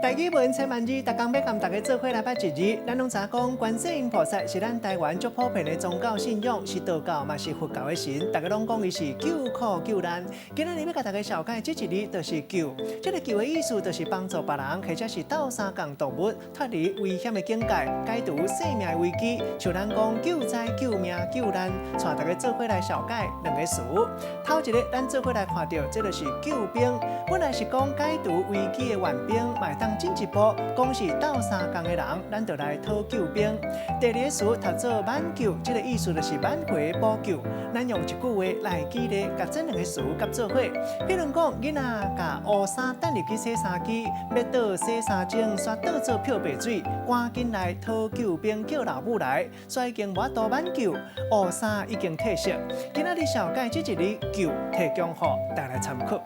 台語文千萬字，逐工欲共大家做伙來捌一字。咱攏知影講，觀世音菩薩是咱台灣足普遍的宗教信仰，是道教嘛是佛教的神。大家攏講伊是救苦救難。今仔日欲共大家紹介這一字，就是救。這个救的意思，就是幫助別人，或者是鬥相共動物脫離危險的境界，解除生命的危機。像咱講救災、救命、救難，帶大家做伙來紹介兩个詞。頭一个，咱做伙來看著，這就是救兵。本來是講解除危機的援兵，嘛會當進一步講是鬥相共的人，咱就來討救兵。第二个詞讀做挽救，這个意思就是挽回補救。咱用一句話來舉例，共這兩个詞佮做伙。比如講，囡仔共烏衫擲入去洗衫機，欲倒洗衫前，煞倒做漂白水，趕緊來討救兵，叫老母來，煞已經無法度挽救，烏衫已經褪色。今仔日紹介這一字救，提供予大家來參考。